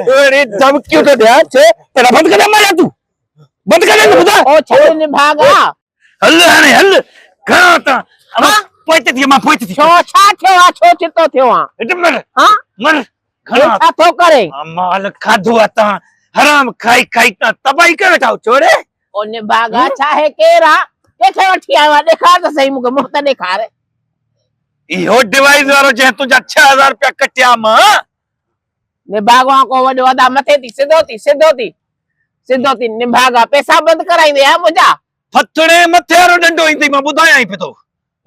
وري ڌمڪيون ٿو ڏيان ڇو تيرا بند ڪري ماريان تون بند ڪري نه ٻڌا او ڇڏ نڀاڳا هل هاڻي هل گهڻا تان پوئتي ٿي مان پوئتي ٿي ڇو ڇا ٿيو آ ڇو چتو ٿيو آ هت مر ها مر گهڻا ڇا ٿو ڪري مال کاڌو آ تان حرام کائي کائي تان تباهي ڪري ويٺا ڇوڙي او نڀاڳا ڇا هي ڪير آ ڪنهن کي وٺي آيو آ ڏيکار ته سهي مونکي منهن ته ڏيکار اهو ڊوائيس وارو جنهن تنهنجا 6000 روپيا ڪٽيا مان نڀاڳو آ ڪو وڏو ادا مٿي ٿي سڌو ٿي سڌو ٿي سڌو ٿي نڀاڳا پئسا بند ڪرائيندي ها منهنجا ڦٿڙي مٿي وارو ڏنڊو ايندئي مان ٻڌايائين پيو ٿو.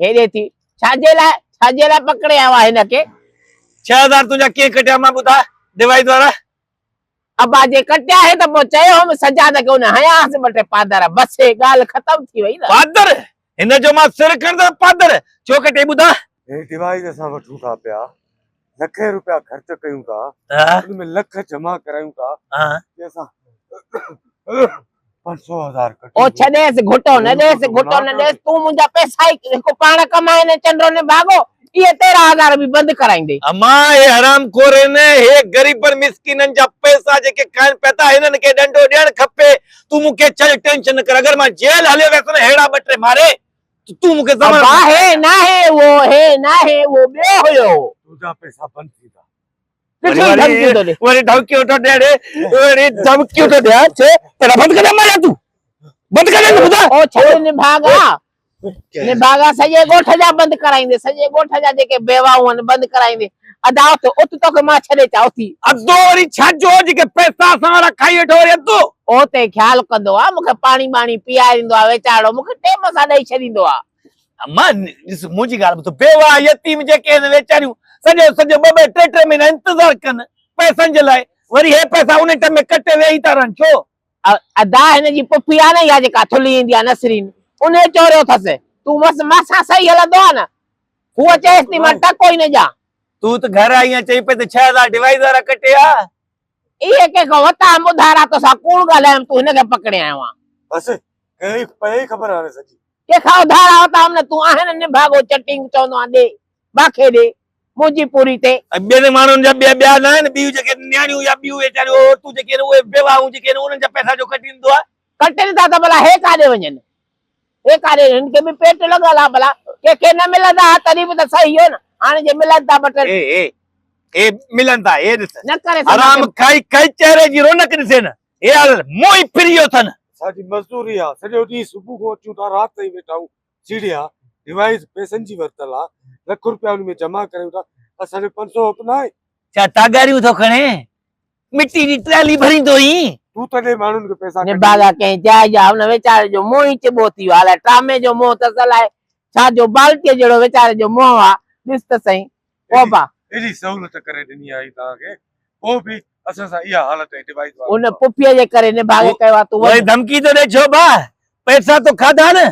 هيڏي ٿي ڇا جي لاء ڇا جي لاء پڪڙي آيو آ هن کي. 6000 تنهنجا ڪيئن ڪٽيا مان ٻڌاء ڊوائيس وارا. ابا جي ڪٽيا آهي ته پوء چيو هوم سجاد کي ان هنياس ٻه ٽي پادر بس هي ڳالهه ختم ٿي وئي نه. پادر هن جو مان سر کڻندس پادر ڇو ڪٽيئي ٻڌاء. هي ڊوائيس اسان وٺون ٿا پيا لکين روپيا خرچ ڪيون ٿا ان ۾ لک جمع ڪرايون ٿا جي اسان پنج سو هزار ڪٽي او ڇڏيس گهٽو نه ڏيس گهٽو نه ڏيس تون منهنجا پئسا ئي هڪ پاڻ ڪمائي نه چنڊو نڀاڳو اهي تيرهن هزار به بند ڪرائيندي. اما هي حرام خورين هي غريبن مسڪينن جا پئسا جيڪي کائن پيا ٿا هنن کي ڏنڊو ڏيڻ کپي تون مون کي ڇڏ ٽينشن نه ڪر اگر مان جيل هليو ويس نه ههڙا ٻه ٽي ماري ته تون مون کي ضمانت ابا هي ناهي اهو هي ناهي اهو ٻيو هيو. تنهنجا پئسا بند ٿيندا. وري ڌمڪيون ٿو ڏي ڙي وري ڌمڪيون ٿو ڏيان ڇو تيرا بند ڪري ماريان تون بند ڪري نه ٻڌا او ڇڏ نڀاڳا نڀاڳا سڄي ڳوٺ جا بند ڪرائيندي سڄي ڳوٺ جا جيڪي بيواهون آهن بند ڪرائيندي ادا اٿ اٿ توکي مان ڇڏي اچان اٿي ادو وري ڇا جو جيڪي پئسا اسان وارا کائي ويٺو وري ادو او تي خيال ڪندو آ مونکي پاڻي ٻاڻي پياريندو آ ويچارو مونکي ٽيم سان ڏئي ڇڏيندو آ امان ڏس منهنجي ڳالهه ٻڌ بيواهه يتيم جيڪي آهن ويچاريون سڄو سڄو ٻه ٻه ٽي ٽي مهينا انتظار ڪن پئسن جي لاء وري هي پئسا ان ٽم ۾ ڪٽي ويهي ٿا رهن ڇو؟ ادا هن جي پڦي آهي نه اها جيڪا ٿلهي ايندي آهي نسرين انهي چوريو اٿس تون بس مان سان صحيح هلندو آهي نه هوء چيس ٿي مان ٽڪو ئي نه ڏيان. تون ته گهر آئي آهين چئي پئي ته 6000 ڊوائيس وارا ڪٽي آ. اهي ڪنهن کان وتا هئم اڌارا توسان ڪوڙ ڳالهايم تون هن کي پڪڙي آيو آهين. بس ڪئي پئي خبر هاڻي سڄي. ڪنهن کان اڌارا وتا هئم نه تون آهين نه نڀاڳو چٽينگ چوندو آهين ڏي مانکي ڏي منهنجي پوري تي. ۽ ٻين ماڻهن جا ٻيا ٻيا نه آهن ٻيون جيڪي نياڻيون يا ٻيون ويچاريون عورتون جيڪي آهن اهي بيواهون جيڪي آهن انهن جا پئسا جو ڪٽيندو آهي. ڪٽين ٿا ته ڀلا هي ڪاڏي وڃن هي ڪاڏي هن کي به پيٽ لڳل آهي ڀلا ڪنهن کي نه ملندا ها تڏهن به ته صحيح هو نه هاڻي جي ملن ٿا ٻه ٽي. هي هي هي ملن ٿا هي ڏس نه ڪري حرام کائي کائي چهري جي رونق ڏسي نه هي حال منهن ئي ڦري ويو اٿن. اسان جي مزدوري آ سڄو ڏينهن صبح کان اچون ٿا رات تائين ويٺا آهيون سيڙهي آ ڊوائيس پئسن جي ورتل آ لک روپيا ان ۾ جمع ڪرايون ٿا اسان جو پنج سو حق ناهي. ڇا تاڳاريون ٿو کڻي مٽي جي ٽرالي ڀريندو هئين. تون ته ڏي ماڻهن کي پئسا ڪڍي. نڀاڳا ڪنهن جاء جا ان ويچاري جو منهن ئي چٻو ٿي ويو آ الائي ٽرامي جو منهن اٿس الائي ڇا جو بالٽيء جهڙو ويچاري جو منهن آ ڏس ته سهين پوء با. ايڏي سهولت ڪري ڏني آهي توهان کي پوء به اسان سان اها حالت ۽ ڊوائيس وارو ان پڦيء جي ڪري نڀاڳي ڪيو آ تون وڃ. وري ڌمڪي ٿو ڏي ڇو با پئسا تو کاڌا نه.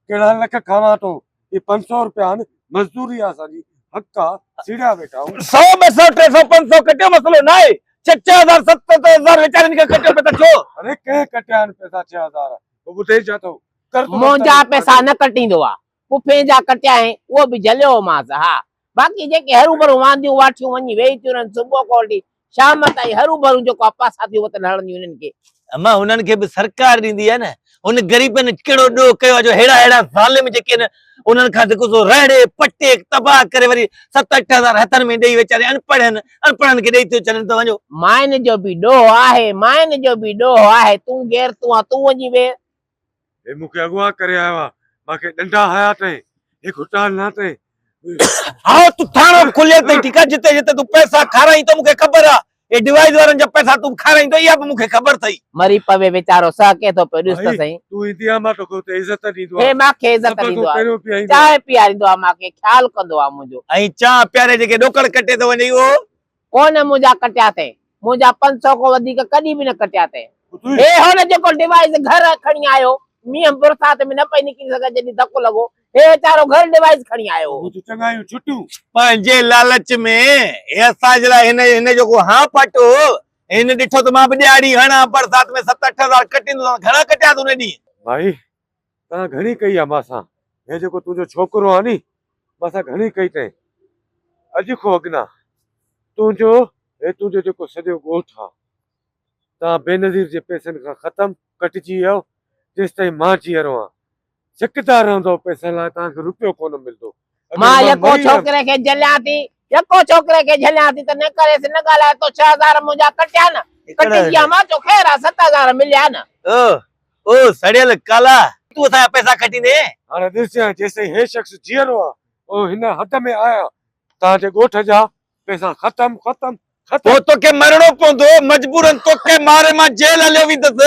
ڪهڙا لک کاوان ٿو اهي پنج سؤ روپيا آهن مزدوري آ اسان جي حق آ سيڙيا ويٺا آهيون. سؤ ٻه سؤ ٽي سؤ پنج سؤ ڪٽيو مسئلو ناهي ڇهه ڇهه هزار ست ست هزار ويچارن کان ڪٽيو پئسا ڇو. اڙي ڪنهن ڪٽيا آهن پئسا ڇهه هزار پوء ٻڌي ڇا ٿو قرض ورتا منهنجا آهن پئسا نه ڪٽيندو آ پڦين جا ڪٽيا آهن اهو به جهليو هومانس ها باقي جيڪي هروڀرو وانديون واٺيون وڃي ويهي ٿيون رهن صبح کان وٺي شام تائين هروڀرو جيڪو آ پاسا ٿيون وتن هڻنديون هنن کي. اما هنن کي به سرڪار ڏيندي آهي نه هن غريبن ڪهڙو ڏوهه ڪيو آهي جو ههڙا ههڙا ظالم جيڪي آهن انهن کان جيڪو سو رهڙي پٽي تباهه ڪري وري ست اٺ هزار هٿن ۾ ڏيئي ويچاري اڻپڙهه آهن اڻپڙهن کي ڏيئي ٿيو ڇڏن ته وڃو. ماين جو به ڏوهه آهي ماين جو به ڏوهه آهي تون غير تون آ تون وڃي ويهه. هي مون کي اغوا ڪري آيو آ، مان کي ڏنڊا هنيا اٿئين، هي گهٽا ڏنا اٿئين. ها تون ٿاڻو به کليل اٿئي ٺيڪ آ جتي جتي تون پئسا کارائين ٿو مون کي خبر آ هي ڊوائيز وارن جا پئسا تون کارائين ٿو اها به مون کي خبر اٿئي. مري پوي ويچارو سهڪي ٿو پيو ڏس ته ڀائي سهي. تون ايندي آ مان توکي اتي عزت ڏيندو هي آهيان. مان کي عزت سڀ کان ڏيندو آ پهريون پياريندو آ. چانهه پياريندو آ مان کي خيال ڪندو آ منهنجو. ۽ چانهه پياري جيڪي ڏوڪڙ ڪٽي ٿو وڃي اهو. ڪونه منهنجا ڪٽيا اٿئي. منهنجا پنج سؤ کان وڌيڪ ڪڏهن به نه ڪٽيا اٿئي. هي هو نه جيڪو ڊوائيس گهر کڻي آيو. مينهن برسات ۾ نه پئي نڪري سگهيا جڏهن ڌڪ لڳو. هي ويچارو گهر ڊوائيس کڻي آيو هو. منهنجون چڱايون ڇٽيون. پنهنجي لالچ ۾ هي اسان جي لاء هن هن جو ڪو هان پاٽو هو. هن ڏٺو ته مان به ڏهاڙي هڻان برسات ۾ ست اٺ هزار ڪٽيندس. گهڻا ڪٽيا اٿس ان ڏينهن. ڀائي تان گهڻي ڪئي آ مان سان. هي جيڪو تنهنجو ڇوڪرو آ ني مان سان گهڻي ڪئي تئين. اڄ کان اڳنا تنهنجو هي تنهنجو جيڪو سڄو ڳوٺ آ، توهان بينظير جي پئسن کان ختم، ڪٽجي ويو، جيستائين مان جيئرو آهيان، سڪندا رهندؤ پئسن لاء توهان کي رپيو ڪونه ملندو. اگر مان مان يڪو مري ويم. ڇوڪري کي جهليان ٿي، يڪو ڇوڪري کي جهليان ٿي ته نه ڪريس نه ڳالهائي، تو 6000 منهنجا ڪٽيا نه، ڪٽجي ويا، مان چيو خير آ 7000 مليا نه. او او سڙيل ڪالا، تون اسان جا پئسا کٽيندين؟ هاڻي ڏسجانء جيستائين هي شخص جيئرو آ، او هن حد ۾ آيا، توهان جي ڳوٺ جا پئسا ختم ختم ختم. پوء توکي مرڻو پوندو، مجبورن توکي ماري مان جيل هليو ويندس،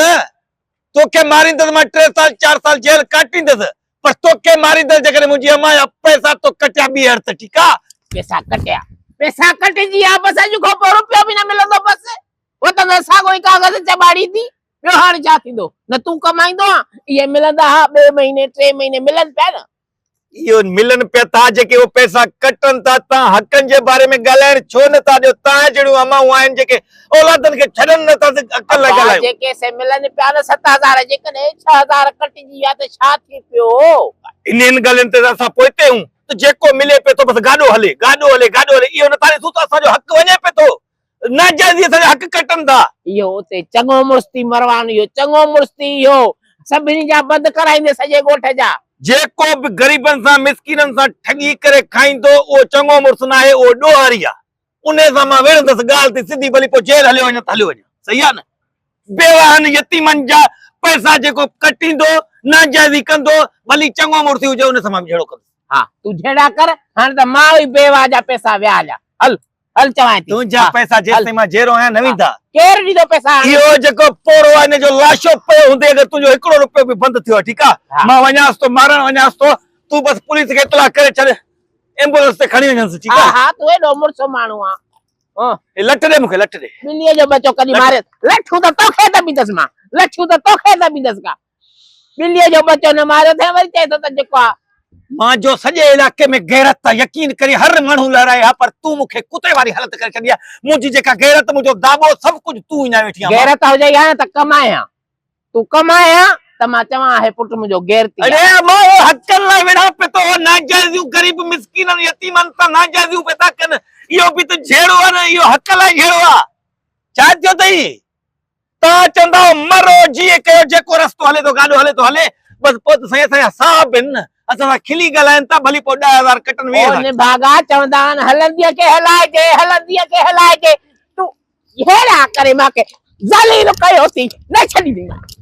توکي ماريندس مان ٽي سال چار سال جيل ڪاٽيندس، پر توکي ماريندس جيڪڏهن منهنجي امان جا پئسا تو ڪٽيا ٻيهر ته ٺيڪ آ. پئسا ڪٽيا، پئسا ڪٽجي ويا بس اڄ کان پوء روپيو به نه ملندو بس وتندو ساڳو ئي ڪاغذ چٻاڙي ٿي، ٻيو هاڻي ڇا ٿيندو، نه تون ڪمائيندو آن، اهي ملندا ها ٻئي مهيني ٽئين مهيني ملن پيا نه. اهو ملن پيا ٿا جيڪي اهو پئسا ڪٽن ٿا تان حقن جي باري ۾ ڳالهائڻ ڇو نه ٿا ڏيو تان جهڙيون امائون آهن جيڪي اولادن کي ڇڏن نه ٿا ته عقل لاء ابا ڳالهايو. جيڪي سي ملن پيا نه 7000 جيڪڏهن 6000 ڪٽجي ويا ته ڇا ٿي پيو. انهن ڳالهين تي ته اسان پوئتي آهيون ته جيڪو ملي پئي ٿو بس گاڏو هلي گاڏو هلي گاڏو هلي اهو نه ٿا ڏسون ته اسان جو حق وڃي پئي ٿو ناجائزي اسان جا حق ڪٽن ٿا. اهو اتي چڱو مڙس ٿي مروان اهو چڱو مڙس ٿي اهو سڀني جا بند ڪرائيندي سڄي ڳوٺ جا. جيڪو به غريبن سان مسڪينن سان ٺڳي ڪري کائيندو اهو چڱو مڙس ناهي اهو ڏوهاري آ انهي سان مان وڙهندس ڳالهه ٿي سڌي ڀلي پوء جيل هليو وڃان ته هليو وڃان صحيح آ نه بيواهن يتيمن جا پئسا جيڪو ڪٽيندو ناجائزي ڪندو ڀلي چڱو مڙس ئي هجي ان سان مان به جهيڙو ڪندس. ها تون جهيڙا ڪر هاڻي ته مان ئي بيواهه جا پئسا ويا هليا هل. هل چوانء ٿي. تنهنجا پئسا جيستائين مان جيئرو آهيان نه ويندا. ڪير ڏيندو پئسا هاڻي؟ اهو جيڪو پوڙهو آهي ان جو لاشو پيو هوندي اگر تنهنجو هڪڙو روپيو به بند ٿيو آهي ٺيڪ آهي مان وڃانس ٿو مارڻ وڃانس ٿو تون بس پوليس کي اطلاع ڪري ڇڏ ايمبولنس تي کڻي وڃنس ٺيڪ آهي. ها ها تون ايڏو مڙس ماڻهو آن. هي لٺ ڏي مون کي لٺ ڏي. ٻليء جو ٻچو ڪڏهن ماريس لٺون ته توکي دٻيندس مان لٺيون ته توکي دٻيندس ڪا. ٻليء جو ٻچو نه ماريو اٿئي وري چئي ٿو ته جيڪو آ. مان جو سڄي علائقي ۾ غيرت آ يقين ڪرين هر ماڻهو لهرائي ها پر تون مون کي ڪتي واري حالت ڪري ڇڏي آ منهنجي جيڪا غيرت منهنجو داٻو سڀ ڪجهه تون وڃائي ويٺي آن. غيرت هجئي ها نه ته ڪمائين ها تون ڪمائين ها ته مان چوان ها هي پٽ منهنجو غيرتي آ. اڙي مان اهو حقن لاء وڙهان پيو ٿو اهو ناجائزيون غريب مسڪينن يتيمن سان ناجائزيون پيا ٿا ڪن اهو به ته جهيڙو آ نه اهو حق لاء جهيڙو آ ڇا ٿيو اٿئي. توهان چوندا هو مرو جيئن ڪيو جيڪو رستو هلي ٿو گاڏو هلي ٿو هلي بس پوء ته سائين اسان جا صاحب آهن نه اسان سان کلي ڳالهائن ٿا ڀلي پوء 10000 ڪٽن 20000 او نڀاڳا چوندا آهن هلنديء کي هلائجي هلنديء کي هلائجي تون ههڙا ڪري مان کي ذليل ڪيو ٿي نه ڇڏينديمانء.